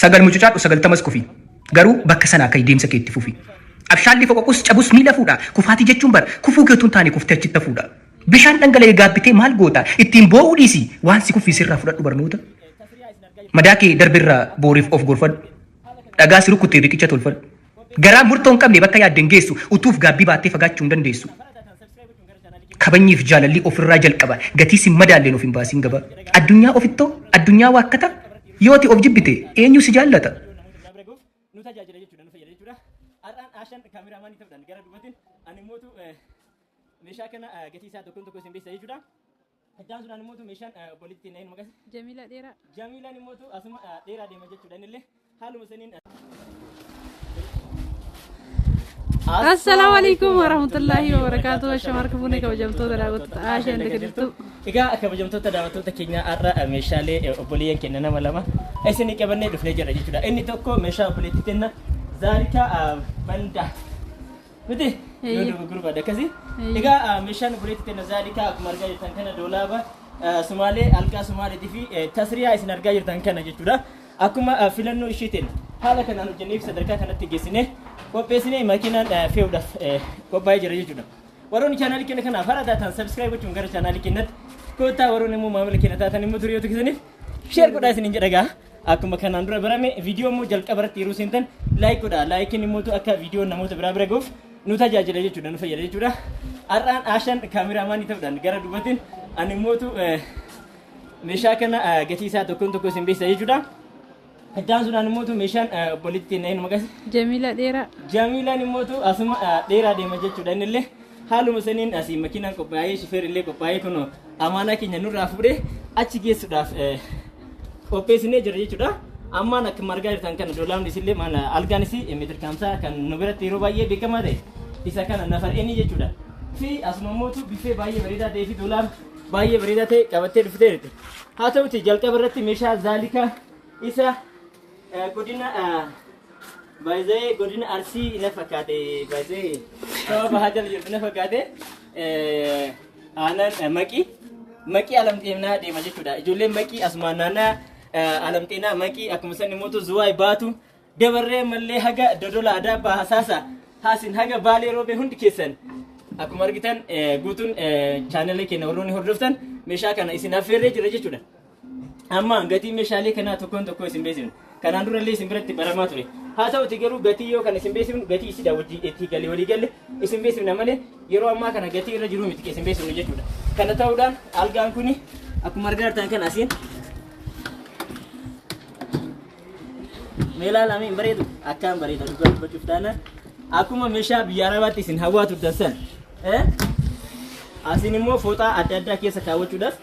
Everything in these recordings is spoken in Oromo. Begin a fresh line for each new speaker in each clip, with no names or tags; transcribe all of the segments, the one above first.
9 mucucaadhu 90s kufi. Garuu bakka sanaa ka'i deemsa kee itti fufi. Abshaalli foqoqus cabus miila fuudha. Kufaatii jechuun bar kufuu kee utuu hin taane kuftee achitti hafuudha. Bishaan dhangala'e gaabbitee maal goota? Ittiin boo'uu dhiisi waan si kuffise irraa fudhadhu barnoota. Madaa kee darbe irraa booriif of gorfadhu. Dhagaa si rukkute riqicha tolfadhu. Garaa murtoo hin qabne bakka yaadde hin geessu. Utuuf gaabbii baattee fagaachuu hin dandeessu. Kabajniif jaalalli ofirraa jalqaba. Gatii sin madaalleen of hin baasiin gabaa. Addunyaa ofittoo? Addunyaa waakkata? Yoo ati of jibbite eenyu si jaallata?
Nu tajaajila jechuudha, nu fayyada jechuudha. Har'aan Aashaan kaameraamaanii ta'uudhaan gara duubatiin ani mootu meeshaa kana gatii isaa tokkoon tokko isin beeksisa jechuudha. Itti aansuudhaan immoo meeshaan obboleettii na maqas.
Jamiila dheeraa.
Jamiilaan immoo asuma dheeraa deema jechuudha innillee haaluma saniin.
Assalaamu alaikum warahmatullahi wabarakatuh. Ashamarka fuunee kabajamtoota daawwattoota Aashaan Dagadiirtuu.
Egaa kabajamtoota daawwattoota keenya har'a meeshaalee obboleeyyan keenya nama lama isinii qabannee dhufnee jirra jechuudha. Inni tokko meeshaa obboleettii keenya Zaarikaa Bandaa. Miti? Yoo dogoggoruu baadhe akkasii. Egaa meeshaan obboleettii keenya Zaalikaa akkuma argaa jirtan kana doolaaba Sumaalee algaa Sumaaleetii fi tasriyaa isin argaa jirtan kana jechuudha. Akkuma filannoo isheetiin haala kanaan hojjennee fi sadarkaa kanatti geessinee qopheessinee makiinaan fe'uudhaaf qophaa'ee jira jechuudha. Warroonni chaanaalii keenya kanaaf haaraa taatan subscribe gochuun gara chaanaalii keenyatti koottaa warroonni immoo maamila keenya taatan immoo turiyoota keessaniif share godhaa isiniin jedha gaa. Akkuma kanaan dura barame viidiyoo immoo jalqaba irratti yeroo seentan like godhaa. Laayikiin immoo akka viidiyoon namoota biraa bira ga'uuf nu tajaajila jechuudha, nu fayyada jechuudha. Har'aan Aashaan kaameraamaanii ta'uudhaan gara duubatiin ani immootu meeshaa kana gatii isaa tokkoon tokko isin beeksisa jechuudha. Itti aansuudhaan immootu meeshaan obboleettii na maqas.
Jamiila dheeraa.
Jamiilaan immootu asuma dheeraa deema jechuudha innillee haaluma saniin asii makiinaan qophaa'ee shifeerri illee qophaa'ee kunoo amaanaa keenya nurraa fuudhee achi geessuudhaaf qopheessinee jira jechuudha. Ammaan akkuma argaa jirtan kana doolaamni isillee maal algaan isii meetir kaamsaa kan nu biratti yeroo baay'ee beekamaa ta'e isa kana nafar inni jechuudha. Fi asuma mootu bifee baay'ee bareedaa ta'ee fi doolaam baay'ee bareedaa ta'e qabattee dhuftee jirti. Haa ta'uti jalqaba irratti meeshaa zaalikaa isa godina baay'ee godina Arsii na fakkaate baay'ee sababa bahaa jala jirtu na fakkaate aanaan maqii maqii alamxeenaa deema jechuudha. Ijoolleen maqii asumaan naannaa alamxeenaa maqii akkuma san immoo zuwaay baatu dabarree mallee haga dodola adaabaa hasaasa haasin haga baalee roobee hundi keessan akkuma argitan guutuun chaanalii keenya warroonni hordoftan meeshaa kana isin affeerree jira jechuudha. Amma gatii meeshaalee kanaa tokkoon tokkoo isin beeksifna. Kanaan durallee isin biratti baramaa ture. Haa ta'uti garuu gatii yoo kan isin beeksifnu gatii isidha wajjin itti galee walii galle isin beeksifna malee yeroo ammaa kana gatii irra jiru miti isin beeksifnu jechuudha. Kana ta'uudhaan algaan kuni akkuma argaa jirtan kana asiin mee ilaalame hin bareedu akkaan bareeda dhugaa dubbachuuf taanaan akkuma meeshaa biyya arabaatti isin hawwaa turtan san asiin immoo fooxaa adda addaa keessa kaawwachuudhaaf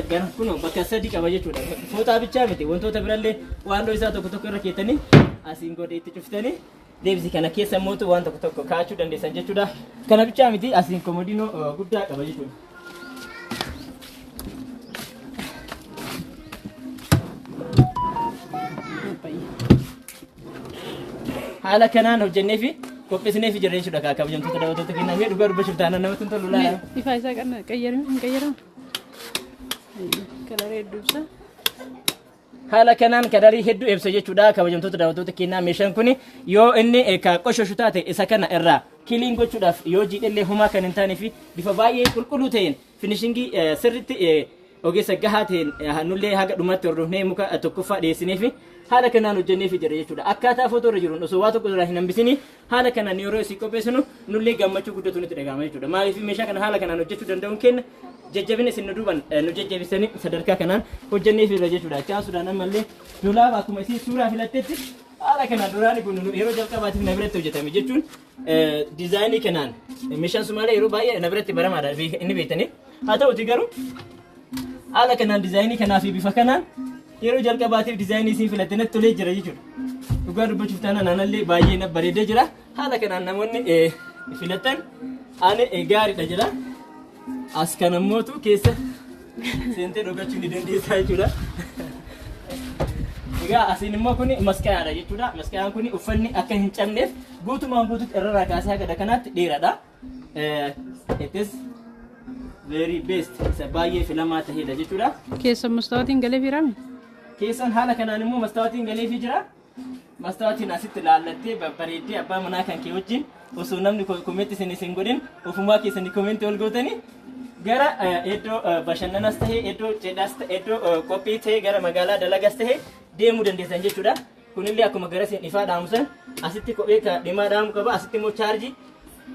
gara kunoo bakka sadi qaba jechuudha. Fooxaa bichaa miti wantoota birallee waandoo isaa tokko tokko irra keettanii asiin godhe itti cuftanii deebisi kana keessa immoo waan tokko tokko kaa'achuu dandeessan jechuudha. Kana bichaa miti asiin komodiinoo guddaa qaba jechuudha. Haala kanaan hojjennee fi qopheessinee fi jirra jechuudha kaa kabajamtoota daawwattoota keenyaa mee dhugaa dubbachuuf taanaan namatti hin tolu laala.
Ifaa isaa qanna qayyarame hin qayyaramu. Kalaree hedduu ibsa.
Haala kanaan kalarii hedduu ibsa jechuudha kabajamtoota daawwattoota keenyaa meeshaan kun yoo inni ka qoshoshu taate isa kana irraa kiliin gochuudhaaf yoo jiidhellee homaa kan hin taanee fi bifa baay'ee qulqulluu ta'een finishingii sirriitti ogeessa gahaa ta'een nullee haga dhumaatti hordofnee muka tokkoffaa dhiyeessinee fi haala kanaan hojjennee fi jira jechuudha. Akkaataa footoo irra jiruun osoo waa tokko irraa hin hambisini haala kanaan yeroo isin qopheessinu nullee gammachuu guddatu nutti dhagahama jechuudha. Maaliif meeshaa kana haala kanaan hojjechuu danda'uun keenya jajjabina isin nu duuban nu jajjabeessanii sadarkaa kanaan hojjennee fi jira jechuudha. Achi aansuudhaan ammallee dolaaba akkuma isin suuraa filattetti haala kanaan duraani kun yeroo jalqabaatiif na biratti hojjetame jechuun diizaayinii kanaan meeshaan Sumaalee yeroo baay'ee na biratti baramaadha inni beektanii. Haa ta'uti garuu haala kanaan diizaayinii kanaa fi bifa kanaan yeroo jalqabaatiif diizaayinii isin filatte natti tolee jira jechuudha. Dhugaa dubbachuuf taanaan anallee baay'ee na bareedee jira. Haala kanaan namoonni filattan ani gaariidha jira. As kan ammootu keessa seentee dhugachuu ni dandeessaa jechuudha. Egaa asiin immoo kun masqayaadha jechuudha. Masqayaan kun uffanni akka hin cabneef guutumaan guututti irraa kaasee haga kanaatti dheeraadha. It is very best isa baay'ee filamaa ta'edha jechuudha.
Keessa mustaawotiin galee firame.
Keessan haala kanaan immoo mastaawatiin galeefii jira. Mastaawatiin asitti laallattee babbareeddee abbaa manaa kan kee wajjin osoo namni comment isin godhin ofumaa keessanii comment ol gootanii gara iddoo bashannanas tahee, iddoo cidhaas ta'e, iddoo qophii tahee, gara magaalaa dalagas tahee deemuu dandeessan jechuudha. Kunillee akkuma garasiin ifaa dhaamsan asitti kophee ka dhimaa dhaamu qaba. Asitti immoo chaarjii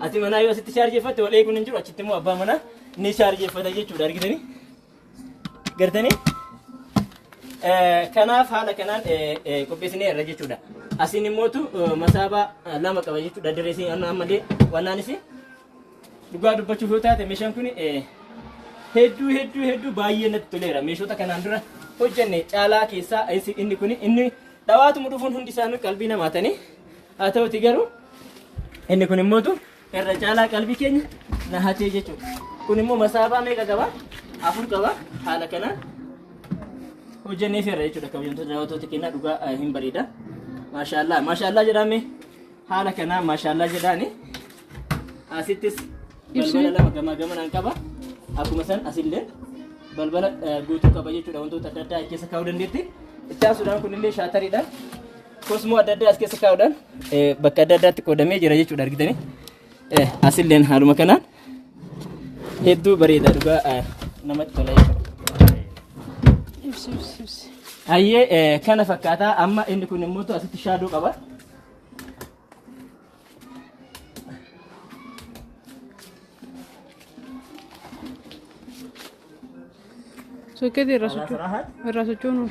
ati manaa yoo asitti chaarjeeffatte wal eeguun hin jiru, achitti immoo abbaa manaa ni chaarjeeffata jechuudha, argitanii gartanii. Kanaaf haala kanaan qopheessinee irra jechuudha. Asiin immootu masaabaa lama qaba jechuudha. Direesiin ammallee wannaanis dhugaa dubbachuuf yoo taate meeshaan kun hedduu hedduu hedduu baay'ee natti toleera. Meeshota kanaan dura hojjenne caalaa keessaa inni kun inni dhawaatuma dhufuun hundi isaanii qalbii namaa ta'anii, haa ta'uti garuu inni kun immootu irra caalaa qalbii keenya na hatee jechuudha. Kun immoo masaabaa meeqa qaba? 4 qaba. Haala kanaan hojjennee feerra jechuudha. Kabajamtoota daawwattoota keenyaa, dhugaa hin bareeda. Maashaallaa maashaallaa jedhame, haala kanaan maashaallaa jedhaani. Asittis balbala lama gamaa gamanaan qaba. Akkuma san asillee balbala guutuu qaba jechuudha. Wantoota adda addaa keessa kaa'uu dandeetti. Itti aansuudhaan kunillee shaatariidha. Kosmoo adda addaa as keessa kaa'uudhaan bakka adda addaatti qoodamee jira jechuudha, argitanii. Asilleen haaluma kanaan hedduu bareeda, dhugaa namatti tola jechuudha.
Ibsi, ibsi, ibsi.
Hayyee, kana fakkaataa. Amma inni kun immoo asitti shaadoo qaba.
Sokkeetii irraa socho'u. Irraa socho'uun.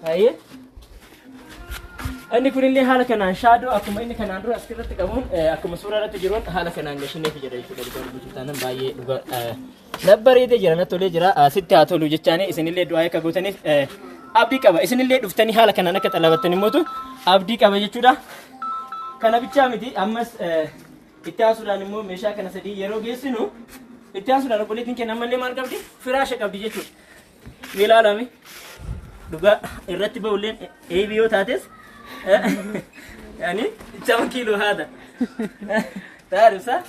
Hayyee. Inni kunillee haala kanaan shaadoo akkuma inni kanaan dura asirratti qabuun, akkuma suuraa irratti jiruun haala kanaan gashineef jira jechuudha. Dhugaa dubbachuu taanaan baay'ee dhugaa nabbareedee jira, natti tolee jira. Sitti haa tolu jechaani isinillee du'aa akka gootaniif abdii qaba. Isinillee dhuftanii haala kanaan akka xalabattan immootu abdii qaba jechuudha. Kana bichaa miti, ammas itti aansuudhaan immoo meeshaa kana sadii yeroo geessinu, itti aansuudhaan obboleettiin keenya ammallee maal qabdi? Firaasha qabdi jechuudha. Mee ilaalame, dhugaa irratti ba'ulleen eebii yoo taates yani chama kiiloo haada taarisa.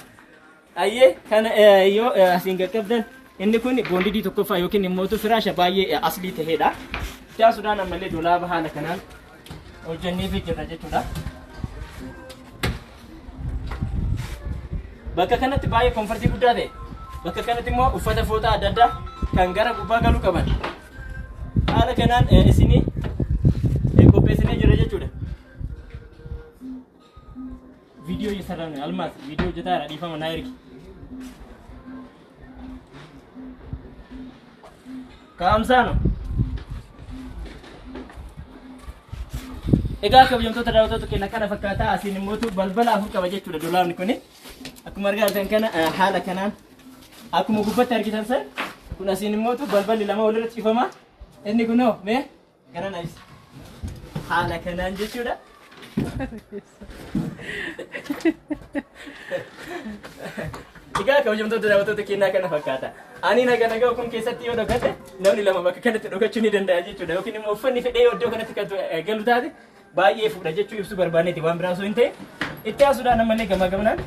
Ayyee, kana yoo asiin qaqqabdan inni kun boondidii tokkoffaa yookiin immoo firaasha baay'ee aslii tahedha. Itti aansuudhaan ammallee dolaaba haala kanaan hojjenneefii jirra jechuudha. Bakka kanatti baay'ee comfort guddaa ta'e. Bakka kanatti immoo uffata fooxaa adda addaa kan gara gubbaa galuu qaban. Haala kanaan isinii qopheessinee jira jechuudha. Viidiyoo እየሰራ ነው። አልማዝ viidiyoo hojjetaa jira, dhiifama naa ergi. Kaamsaa no. Egaa kabajamtoota daawwattoota keenya, kana fakkaataa. Asiin immoo balbala afur qaba jechuudha dolaarni kuni. Akkuma argaa jirtan kana haala kanaan akkuma gubbatti argitan san kun asiin immoo balballi lama walirra cifama. Inni kunoo mee gara na ibsa. Haala kanaan jechuudha. Egaa kabajamtoota daawwattoota keenyaa, kana fakkaata. Ani naga nagaa kun keessatti yoo dhokate namni lama bakka kanatti dhokachuu ni danda'a jechuudha. Yookiin immoo uffanni fedhee yoo iddoo kanatti kan galu taate baay'ee fuudha jechuu ibsuu barbaanneeti, waan biraa osoo hin ta'in. Itti aansuudhaan ammallee gamaa gamanaan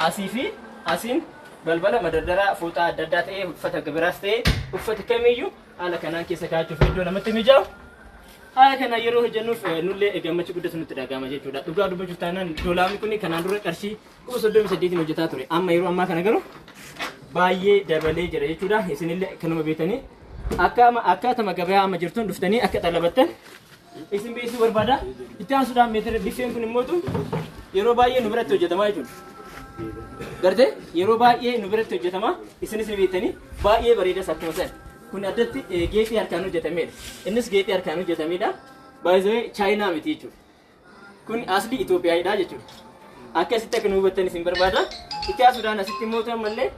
asii fi asiin balbala madardaraa fooxaa adda addaa ta'ee, uffata biraas ta'ee, uffata kamiyyuu haala kanaan keessa kaa'achuuf iddoo namatti mijaa'u. Haala kanaan yeroo hojjennuuf nullee gammachuu guddatu nutti dhaga'ama jechuudha. Dhugaa dubbachuuf taanaan doolaarri kun kanaan dura qarshii 38,000n hojjetaa ture. Amma yeroo ammaa kana garuu baay'ee dabalee jira jechuudha. Isinillee kanuma beektanii akka akkaatama gabayaa amma jirtuun dhuftanii akka xalabattan isin beeksisuu barbaada. Itti aansuudhaan meetira biffeen kun immootu yeroo baay'ee nu biratti hojjetamaa jechuudha. Gartee yeroo baay'ee nu biratti hojjetama. Isinis ni beektanii, baay'ee bareedas akkuma san. Kun addatti geexii harkaan hojjetamedha. Innis geexii harkaan hojjetamedha. Baay'ee chaayinaa miti jechuudha. Kun asli Itoophiyaadha jechuudha. Akkasitti akka nu hubattan isin barbaada. Itti aansuudhaan asitti immoo ammallee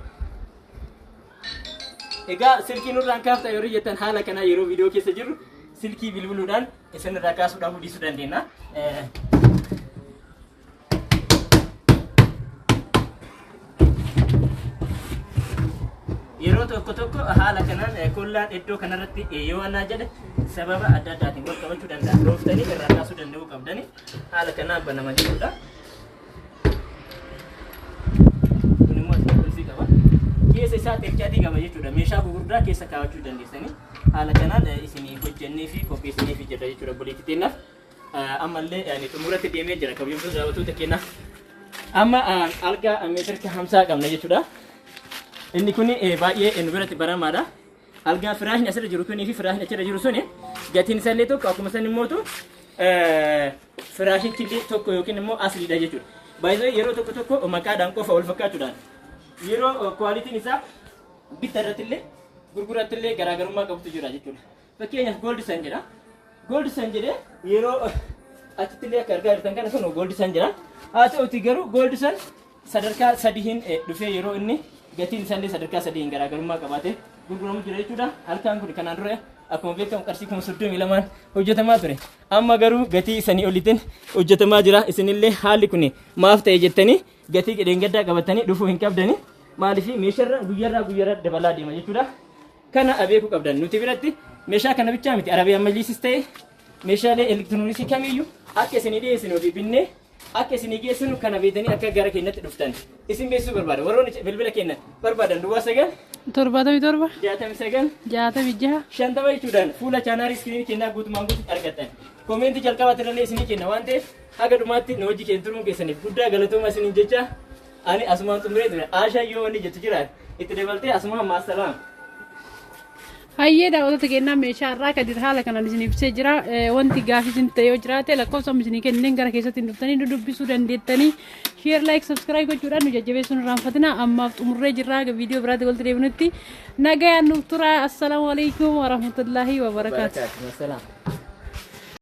egaa silkii nurraan kaafta yeroo jettan, haala kanaa yeroo viidiyoo keessa jirru silkii bilbiluudhaan isin irraa kaasuudhaan guddisuu dandeenya. Yeroo tokko tokko haala kanaan kollaan iddoo kanarratti yoo annaa jedhe sababa adda addaatiin wal qabachuu danda'a. Dhooftanii irraa kaasuu danda'uu qabdani. Haala kanaan banama jechuudha. Keessa isaa xilcaatii qaba jechuudha. Meeshaa gurguddaa keessa kaawwachuu dandeessanii haala kanaan isinii hojjennee fi qopheessinee fi jirra jechuudha obboleettii teennaaf. Ammallee ani xumuratti deemee jira, kabajamtoota daawwattoota keenyaaf. Amma algaa meetirka 50 qabna jechuudha. Inni kun baay'ee nu biratti baramaadha. Algaa firaashni asirra jiru kunii fi firaashni achirra jiru suni gatiin isaallee tokko, akkuma san immootu firaashichi illee tokko yookiin immoo asliidha jechuudha. Baay'ee yeroo tokko tokko maqaadhaan qofa wal fakkaachuudhaan yeroo qualityn isaa bitta irratti illee gurguratti illee garaagarummaa qabutu jira jechuudha. Fakkeenyaaf Gold Sun jedha. Gold Sun jedhee yeroo achitti illee akka argaa jirtan kana kun Gold Sun jedha. Haa ta'uti garuu Gold Sun sadarkaa sadiin dhufee yeroo inni gatiin isaallee sadarkaa sadiin garaagarummaa qabaatee gurguramu jira jechuudha. Halkaan kun kanaan dura akkuma beekamu qarshii 32,000n hojjetamaa ture. Amma garuu gatii sanii olitiin hojjetamaa jira. Isinillee haalli kun maaf ta'e jettanii gatii dheengaddaa qabatanii dhufuu hin qabdani. Maaliif meeshaarra guyyaarraa guyyaarra dabalaa deema jechuudha. Kana beekuu qabdan. Nuti biratti meeshaa kana bichaa miti, Arabiyaan majliisis ta'e meeshaalee elektirooniksii kamiyyuu akka isinii dhiyeessinu fi binnee akka isinii geessinu kana beektanii akka gara keenyatti dhuftan isin beeksisuu barbaada. Warroonni bilbila keenya barbaadan 09
77
69
66
50 jechuudhaan fuula chaanaalii screenii kennaa guutumaan guututti argattan. Commentii jalqabaatti illee isinii kenna waan ta'eef haga dhumaatti nu hojii keenya turuun keessaniif guddaa galatooma isiniin jecha ani asumaan xumuree ture. Aashaan yoo wanni jettu jiraate itti dabaltee asumaan maasalaam.
Hayyee, daawwattoota keenyaa, meeshaa irraa Kadir haala kanaan isin ibsee jira. Wanti gaafii isin ta'e yoo jiraate lakkoofsa isinii kenneen gara keessatti hin dhuftanii nu dubbisuu dandeettanii, share, like, subscribe gochuudhaan nu jajjabeessuun irraanfatina. Ammaaf xumurree jirra. Viidiyoo biraatti walitti deebinutti nagayaan nuuf tura. Assalaamu alaikum warahmatullaahi wabarakaatu.
Barakaatu. Maasalaam.